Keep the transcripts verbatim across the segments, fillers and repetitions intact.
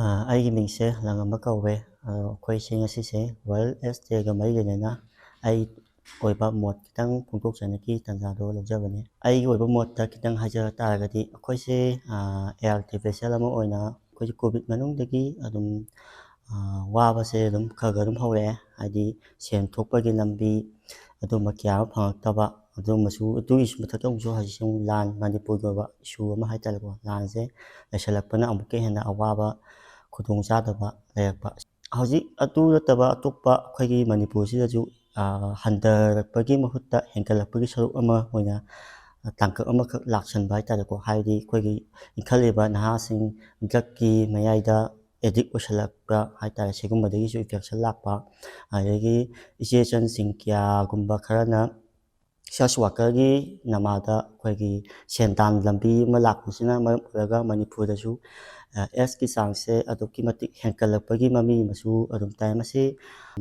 ꯑꯩꯒꯤ ꯃꯤꯡꯁꯦ ꯂꯪꯉꯝꯕ ꯀꯧꯋꯦ꯫ ꯑꯩꯈꯣꯏꯁꯦ ꯉꯁꯤꯁꯦ ꯋꯥꯔꯜ ꯑꯦꯁ ꯗꯦꯒ ꯃꯔꯤ ꯂꯩꯅꯅ ꯑꯩ ꯑꯣꯏꯕ ꯃꯣꯠ ꯈꯤꯇꯪ ꯐꯣꯡꯗꯣꯛꯆꯅꯤꯡꯉꯤ ꯇꯥꯟꯖꯥꯗꯣ ꯂꯧꯖꯕꯅꯤ꯫ ꯑꯩꯒꯤ ꯑꯣꯏꯕ ꯃꯣꯠꯇ ꯈꯤꯇꯪ ꯍꯥꯏꯖ ꯇꯥꯔꯒꯗꯤ, ꯑꯩꯈꯣꯏꯁꯦ ꯑꯦꯜ ꯇꯤ ꯚꯦꯁꯦꯜ ꯑꯃ ꯑꯣꯏꯅ ꯑꯩꯈꯣꯏꯁꯦ ꯀꯣꯚꯤꯗ ꯃꯅꯨꯡꯗꯒꯤ ꯑꯗꯨꯝ ꯋꯥꯕꯁꯦ ꯑꯗꯨꯝ ꯈꯔ ꯈꯔ ꯑꯗꯨꯝ ꯍꯧꯔꯛꯑꯦ꯫ ꯍꯥꯏꯗꯤ ꯁꯦꯟ ꯊꯣꯛꯄꯒꯤ ꯂꯝꯕꯤ ꯑꯗꯨꯝꯕ ꯀꯌꯥ ꯑꯃ ꯐꯪꯉꯛꯇꯕ, ꯑꯗꯨꯝꯕꯁꯨ, ꯑꯗꯨꯒꯤꯁꯨ ꯃꯊꯛꯇ ꯑꯃꯨꯛꯁꯨ ꯍꯧꯖꯤꯛꯁꯦ ꯑꯃꯨꯛ ꯂꯥꯟ, ꯃꯅꯤꯄꯨꯔꯒꯤ ꯑꯣꯏꯕ ꯏꯁꯨ ꯑꯃ ꯍꯥꯏꯇꯥꯔꯦꯀꯣ, ꯂꯥꯟꯁꯦ ꯂꯩꯁꯜꯂꯛꯄꯅ ꯑꯃꯨꯛꯀ ꯍꯦꯟꯅ ꯑꯋꯥꯕ, ꯈꯨꯗꯣꯡꯆꯥꯗꯕ ꯂꯩꯔꯛꯄ꯫ ꯍꯧꯖꯤꯛ ꯑꯗꯨ ꯅꯠꯇꯕ ꯑꯇꯣꯞꯄ ꯑꯩꯈꯣꯏꯒꯤ ꯃꯅꯤꯄꯨꯔꯁꯤꯗꯁꯨ ꯍꯟꯊꯔꯛꯄꯒꯤ ꯃꯍꯨꯠꯇ ꯍꯦꯟꯒꯠꯂꯛꯄꯒꯤ ꯁꯔꯨꯛ ꯑꯃ ꯑꯣꯏꯅ ꯇꯥꯡꯀꯛ ꯑꯃꯈꯛ ꯂꯥꯛꯁꯟꯕ ꯍꯥꯏꯇꯥꯔꯦꯀꯣ꯫ ꯍꯥꯏꯕꯗꯤ ꯑꯩꯈꯣꯏꯒꯤ ꯏꯟꯈꯠꯂꯤꯕ ꯅꯍꯥꯁꯤꯡ ꯗ꯭ꯔꯛꯀꯤ ꯃꯌꯥꯏꯗ ꯑꯦꯗꯤꯛ ꯑꯣꯏꯁꯜꯂꯛꯄ ꯍꯥꯏꯇꯥꯔꯦ, ꯁꯤꯒꯨꯝꯕꯗꯒꯤꯁꯨ ꯏꯟꯐꯦꯛꯁꯟ ꯂꯥꯛꯄ꯫ ꯑꯗꯒꯤ ꯏꯆꯦ ꯏꯆꯟꯁꯤꯡ ꯀꯌꯥꯒꯨꯝꯕ ꯈꯔꯅ ꯁꯦꯛꯁ ꯋꯥꯔꯀꯔꯒꯤ ꯅꯃꯥꯗ ꯑꯩꯈꯣꯏꯒꯤ ꯁꯦꯟꯗꯥꯟ ꯂꯝꯕꯤ ꯑꯃ ꯂꯥꯛꯄꯁꯤꯅ ꯃꯔꯝ ꯑꯣꯏꯔꯒ ꯃꯅꯤꯄꯨꯔꯗꯁꯨ ꯑꯦꯁꯀꯤ ꯆꯥꯡꯁꯦ ꯑꯗꯨꯛꯀꯤ ꯃꯇꯤꯛ ꯍꯦꯟꯒꯠꯂꯛꯄꯒꯤ ꯃꯃꯤ ꯑꯃꯁꯨ ꯑꯗꯨꯝ ꯇꯥꯏ꯫ ꯃꯁꯤ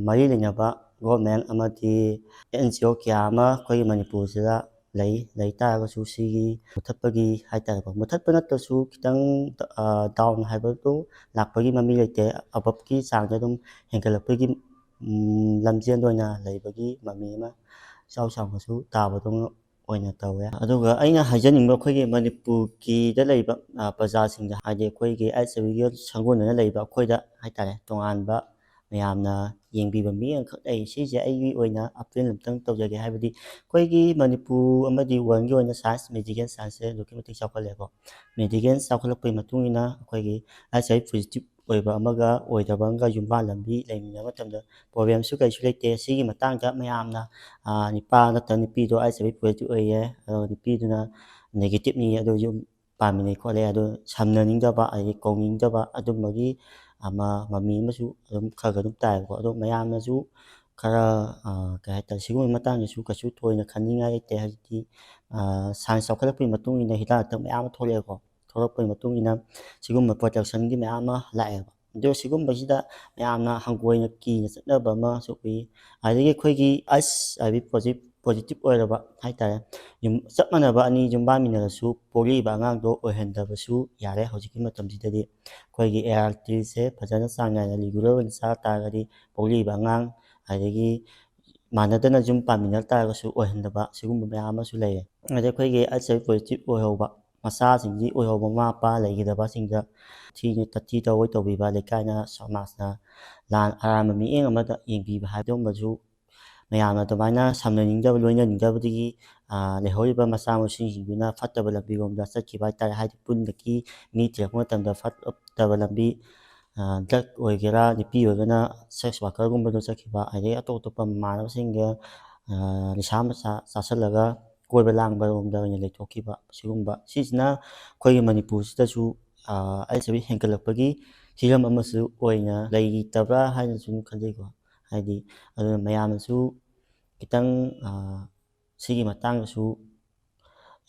ꯃꯔꯤ ꯂꯩꯅꯕ ꯒꯣꯔꯃꯦꯟ ꯑꯃꯗꯤ ꯑꯦꯟ ꯖꯤ ꯑꯣ ꯀꯌꯥ ꯑꯃ ꯑꯩꯈꯣꯏꯒꯤ ꯃꯅꯤꯄꯨꯔꯁꯤꯗ ꯂꯩ꯫ ꯂꯩ ꯇꯥꯔꯒꯁꯨ ꯁꯤꯒꯤ ꯃꯨꯊꯠꯄꯒꯤ ꯍꯥꯏꯇꯥꯔꯦꯀꯣ, ꯃꯨꯊꯠꯄ ꯅꯠꯇ꯭ꯔꯁꯨ ꯈꯤꯇꯪ ꯗꯥꯎꯟ ꯍꯥꯏꯕꯗꯨ ꯂꯥꯛꯄꯒꯤ ꯃꯃꯤ ꯂꯩꯇꯦ꯫ ꯑꯕꯞꯀꯤ ꯆꯥꯡꯗ ꯑꯗꯨꯝ ꯍꯦꯟꯒꯠꯂꯛꯄꯒꯤ ꯂꯝꯖꯦꯜ ꯑꯣꯏꯅ ꯂꯩꯕꯒꯤ ꯃꯃꯤ ꯑꯃ ꯏꯆꯥꯎ ꯆꯥꯎꯅꯁꯨ ꯇꯥꯕꯗꯧꯅ ꯑꯣꯏꯅ ꯇꯧꯋꯦ꯫ ꯑꯗꯨꯒ ꯑꯩꯅ ꯍꯥꯏꯖꯅꯤꯡꯕ, ꯑꯩꯈꯣꯏꯒꯤ ꯃꯅꯤꯄꯨꯔꯒꯤꯗ ꯂꯩꯕ ꯄ꯭ꯔꯖꯥꯁꯤꯡꯗ, ꯍꯥꯏꯗꯤ ꯑꯩꯈꯣꯏꯒꯤ ꯑꯥꯏꯠꯁ ꯑꯥꯏ ꯚꯤꯒ ꯁꯪꯒꯣꯟꯅꯅ ꯂꯩꯕ ꯑꯩꯈꯣꯏꯗ ꯍꯥꯏꯇꯥꯔꯦ, ꯇꯣꯉꯥꯟꯕ ꯃꯌꯥꯝꯅ ꯌꯦꯡꯕꯤꯕ ꯃꯤꯠꯌꯦꯡ ꯑꯃꯈꯛ ꯂꯩ꯫ ꯁꯤꯁꯦ ꯑꯩꯒꯤ ꯑꯣꯏꯅ ꯑꯄꯤꯜ ꯑꯃꯇꯪ ꯇꯧꯖꯒꯦ꯫ ꯍꯥꯏꯕꯗꯤ ꯑꯩꯈꯣꯏꯒꯤ ꯃꯅꯤꯄꯨꯔ ꯑꯃꯗꯤ ꯋꯥꯔꯜꯒꯤ ꯑꯣꯏꯅ ꯁꯥꯏꯟꯁ, ꯃꯦꯗꯤꯀꯦꯜ ꯁꯥꯏꯟꯁꯁꯦ ꯑꯗꯨꯛꯀꯤ ꯃꯇꯤꯛ ꯆꯥꯎꯈꯠꯂꯦꯀꯣ꯫ ꯃꯦꯗꯤꯀꯦꯜ ꯆꯥꯎꯈꯠꯂꯛꯄꯒꯤ ꯃꯇꯨꯡ ꯏꯟꯅ ꯑꯩꯈꯣꯏꯒꯤ ꯑꯥꯏꯠꯁ ꯑꯥꯏ ꯚꯤ ꯄꯣꯖꯤꯇꯤꯚ ꯑꯣꯏꯕ ꯑꯃꯒ ꯑꯣꯏꯗꯕ ꯑꯃꯒ ꯌꯨꯝꯕꯥꯟ ꯂꯝꯕꯤ ꯂꯩꯃꯤꯟꯅꯕ ꯃꯇꯝꯗ ꯄ꯭ꯔꯣꯕ꯭ꯂꯦꯝꯁꯨ ꯀꯩꯁꯨ ꯂꯩꯇꯦ꯫ ꯁꯤꯒꯤ ꯃꯇꯥꯡꯗ ꯃꯌꯥꯝꯅ, ꯅꯨꯄꯥ ꯅꯠꯇ꯭ꯔꯒ ꯅꯨꯄꯤꯗꯣ ꯑꯥꯏꯠꯁ ꯑꯥꯏ ꯚꯤ ꯄꯣꯖꯤꯇꯤꯚ ꯑꯣꯏꯌꯦ, ꯑꯗꯣ ꯅꯨꯄꯤꯗꯨꯅ ꯅꯦꯒꯦꯇꯤꯚꯅꯤ, ꯑꯗꯨ ꯌꯨꯝ ꯄꯥꯟꯕꯅꯤ ꯈꯣꯠꯂꯦ, ꯑꯗꯨ ꯁꯝꯅꯅꯤꯡꯗꯕ, ꯑꯗꯒꯤ ꯀꯧꯅꯤꯡꯗꯕ, ꯑꯗꯨꯝꯕꯒꯤ ꯑꯃ ꯃꯃꯤ ꯑꯃꯁꯨ ꯑꯗꯨꯝ ꯈꯔ ꯈꯔ ꯑꯗꯨꯝ ꯇꯥꯏꯌꯦꯕꯀꯣ꯫ ꯑꯗꯣ ꯃꯌꯥꯝꯅꯁꯨ ꯈꯔ, ꯀꯩ ꯍꯥꯏꯇꯥꯔꯦ, ꯁꯤꯒꯨꯝꯕ ꯃꯇꯥꯡꯗꯁꯨ ꯀꯩꯁꯨ ꯊꯣꯏꯅ ꯈꯟꯅꯤꯡꯉꯥꯏ ꯂꯩꯇꯦ꯫ ꯍꯧꯖꯤꯛꯇꯤ ꯁꯥꯏꯟꯁ ꯆꯥꯎꯈꯠꯂꯛꯄꯒꯤ ꯃꯇꯨꯡ ꯏꯟꯅ ꯍꯤꯗꯥꯛ ꯂꯥꯡꯊꯛ ꯃꯌꯥꯝ ꯑꯃ ꯊꯣꯛꯂꯛꯑꯦꯀꯣ꯫ ꯊꯣꯛꯂꯛꯄꯒꯤ ꯃꯇꯨꯡ ꯏꯟꯅ ꯁꯤꯒꯨꯝꯕ ꯄ꯭ꯔꯗꯛꯁꯟꯒꯤ ꯃꯌꯥꯝ ꯑꯃ ꯂꯥꯛꯑꯦꯕ꯫ ꯑꯗꯣ ꯁꯤꯒꯨꯝꯕꯁꯤꯗ ꯃꯌꯥꯝꯅ ꯍꯪꯒꯣꯏꯅ ꯀꯤꯅ ꯆꯠꯅꯕ ꯑꯃꯁꯨ ꯎꯏ꯫ ꯑꯗꯒꯤ ꯑꯩꯈꯣꯏꯒꯤ ꯑꯥꯏꯠꯁ ꯑꯥꯏ ꯚꯤ ꯄꯣꯖꯤꯇꯤꯚ ꯄꯣꯖꯤꯇꯤꯞ ꯑꯣꯏꯔꯕ ꯍꯥꯏꯇꯥꯔꯦ, ꯌꯨꯝ ꯆꯞ ꯃꯥꯟꯅꯕ ꯑꯅꯤ ꯌꯨꯝꯕꯥꯟꯃꯤꯟꯅꯔꯁꯨ ꯄꯣꯛꯂꯛꯏꯕ ꯑꯉꯥꯡꯗꯣ ꯑꯣꯏꯍꯟꯗꯕꯁꯨ ꯌꯥꯔꯦ꯫ ꯍꯧꯖꯤꯛꯀꯤ ꯃꯇꯝꯁꯤꯗꯗꯤ ꯑꯩꯈꯣꯏꯒꯤ ꯑꯦ ꯑꯥꯔ ꯇꯤꯁꯦ ꯐꯖꯅ ꯆꯥꯡ ꯅꯥꯏꯅ ꯔꯤꯒꯨꯂꯔ ꯑꯣꯏꯅ ꯆꯥꯔꯛ ꯇꯥꯔꯒꯗꯤ ꯄꯣꯛꯂꯛꯏꯕ ꯑꯉꯥꯡ, ꯑꯗꯒꯤ ꯃꯥꯟꯅꯗꯅ ꯌꯨꯝ ꯄꯥꯟꯃꯤꯟꯅ ꯇꯥꯔꯒꯁꯨ ꯑꯣꯏꯍꯟꯗꯕ ꯁꯤꯒꯨꯝꯕ ꯃꯌꯥꯝ ꯑꯃꯁꯨ ꯂꯩꯔꯦ꯫ ꯑꯗꯩ ꯑꯩꯈꯣꯏꯒꯤ ꯑꯩꯆ ꯑꯥꯏ ꯚꯤ ꯄꯣꯖꯤꯇꯤꯞ ꯑꯣꯏꯍꯧꯕ ꯃꯆꯥꯁꯤꯡꯁꯤ ꯑꯣꯏꯍꯧꯕ ꯃꯃꯥ ꯃꯄꯥ ꯂꯩꯈꯤꯗꯕꯁꯤꯡꯗ ꯊꯤꯅ ꯇꯊꯤ ꯇꯑꯣꯏ ꯇꯧꯕꯤꯕ, ꯂꯩꯀꯥꯏꯅ ꯁꯃꯥꯖꯅ ꯂꯥꯟ ꯑꯔꯥꯟꯕ ꯃꯤꯠꯌꯦꯡ ꯑꯃꯗ ꯌꯦꯡꯕꯤꯕ ꯍꯥꯏꯕ ꯑꯗꯨꯒꯨꯝꯕꯁꯨ ꯃꯌꯥꯝꯅ ꯑꯗꯨꯃꯥꯏꯅ ꯁꯝꯅꯅꯤꯡꯗꯕ, ꯂꯣꯏꯅꯅꯤꯡꯗꯕꯗꯒꯤ, ꯑ, ꯂꯩꯍꯧꯔꯤꯕ ꯃꯆꯥ ꯃꯁꯨꯁꯤꯡꯗꯨꯅ ꯐꯠꯇꯕ ꯂꯝꯕꯤꯔꯣꯝꯗ ꯆꯠꯈꯤꯕ ꯍꯥꯏꯇꯥꯔꯦ꯫ ꯍꯥꯏꯗꯤ ꯄꯨꯟꯗꯒꯤ ꯃꯤ ꯊꯤꯔꯛꯄ ꯃꯇꯝꯗ ꯐꯠꯇꯕ ꯂꯝꯕꯤ, ꯑ, ꯗ꯭ꯔꯒ ꯑꯣꯏꯒꯦꯔꯥ, ꯅꯨꯄꯤ ꯑꯣꯏꯔꯒꯅ ꯁꯦꯛꯁ ꯋꯥꯔꯀꯔꯒꯨꯝꯕꯗ ꯆꯠꯈꯤꯕ, ꯑꯗꯩ ꯑꯇꯣꯞ ꯑꯇꯣꯞꯄ ꯃꯃꯥꯟꯅꯕꯁꯤꯡꯒ, ꯑ, ꯅꯤꯁꯥ ꯃꯁꯥ ꯆꯥꯁꯤꯜꯂꯒ ꯀꯣꯏꯕ ꯂꯥꯡꯕꯔꯣꯝꯗ ꯑꯣꯏꯅ ꯂꯩꯊꯣꯛꯈꯤꯕ, ꯁꯤꯒꯨꯝꯕ ꯁꯤꯁꯤꯅ ꯑꯩꯈꯣꯏꯒꯤ ꯃꯅꯤꯄꯨꯔꯁꯤꯗꯁꯨ, ꯑ, ꯑꯩꯆ ꯑꯥꯏ ꯚꯤ ꯍꯦꯟꯒꯠꯂꯛꯄꯒꯤ ꯍꯤꯔꯝ ꯑꯃꯁꯨ ꯑꯣꯏꯅ ꯂꯩꯇꯕ꯭ꯔꯥ ꯍꯥꯏꯅ ꯁꯨꯝ ꯈꯜꯂꯤꯀꯣ꯫ ꯍꯥꯏꯗꯤ ꯑꯗꯨꯅ ꯃꯌꯥꯝꯅꯁꯨ ꯈꯤꯇꯪ, ꯑ, ꯁꯤꯒꯤ ꯃꯇꯥꯡꯗꯁꯨ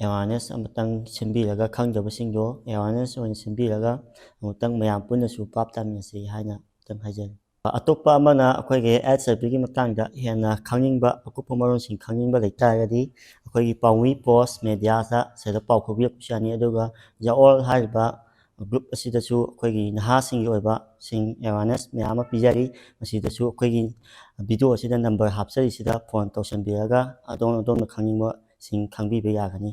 ꯑꯦꯋꯥꯔꯅꯦꯁ ꯑꯃꯇꯪ ꯁꯤꯟꯕꯤꯔꯒ, ꯈꯪꯗꯕꯁꯤꯡꯗꯣ ꯑꯦꯋꯥꯔꯅꯦꯁ ꯑꯣꯏꯅ ꯁꯤꯟꯕꯤꯔꯒ, ꯑꯃꯨꯛꯇꯪ ꯃꯌꯥꯝ ꯄꯨꯟꯅꯁꯨ ꯚꯥꯞ ꯇꯥꯃꯤꯟꯅꯁꯤ ꯍꯥꯏꯅ ꯑꯃꯨꯛꯇꯪ ꯍꯥꯏꯖꯔꯤ꯫ ꯑꯇꯣꯞꯄ ꯑꯃꯅ ꯑꯩꯈꯣꯏꯒꯤ ꯑꯩꯆ ꯑꯥꯏ ꯚꯤꯒꯤ ꯃꯇꯥꯡꯗ ꯍꯦꯟꯅ ꯈꯪꯅꯤꯡꯕ, ꯑꯀꯨꯞꯄ ꯃꯔꯣꯜꯁꯤꯡ ꯈꯪꯅꯤꯡꯕ ꯂꯩꯇꯥꯔꯒꯗꯤ ꯑꯩꯈꯣꯏꯒꯤ ꯄꯥꯎꯃꯤ ꯄꯣꯁ ꯃꯦꯗꯤꯌꯥꯗ ꯁꯤꯗ ꯄꯥꯎ ꯐꯥꯎꯕꯤꯔꯛꯄꯁꯨ ꯌꯥꯅꯤ꯫ ꯑꯗꯨꯒ ꯌꯥꯑꯣꯜ ꯍꯥꯏꯔꯤꯕ ꯒ꯭ꯔꯨꯞ ꯑꯁꯤꯗꯁꯨ ꯑꯩꯈꯣꯏꯒꯤ ꯅꯍꯥꯁꯤꯡꯒꯤ ꯑꯣꯏꯕ ꯁꯤꯡ ꯑꯦꯋꯥꯔꯅꯦꯁ ꯃꯌꯥꯝ ꯑꯃ ꯄꯤꯖꯔꯤ꯫ ꯃꯁꯤꯗꯁꯨ ꯑꯩꯈꯣꯏꯒꯤ ꯚꯤꯗꯤꯑꯣ ꯑꯁꯤꯗ ꯅꯝꯕꯔ ꯍꯥꯞꯆꯔꯤꯁꯤꯗ ꯐꯣꯟ ꯇꯧꯁꯟꯕꯤꯔꯒ ꯑꯗꯣꯝ ꯑꯗꯣꯝꯅ ꯈꯪꯅꯤꯡꯕꯁꯤꯡ ꯈꯪꯕꯤꯕ ꯌꯥꯒꯅꯤ꯫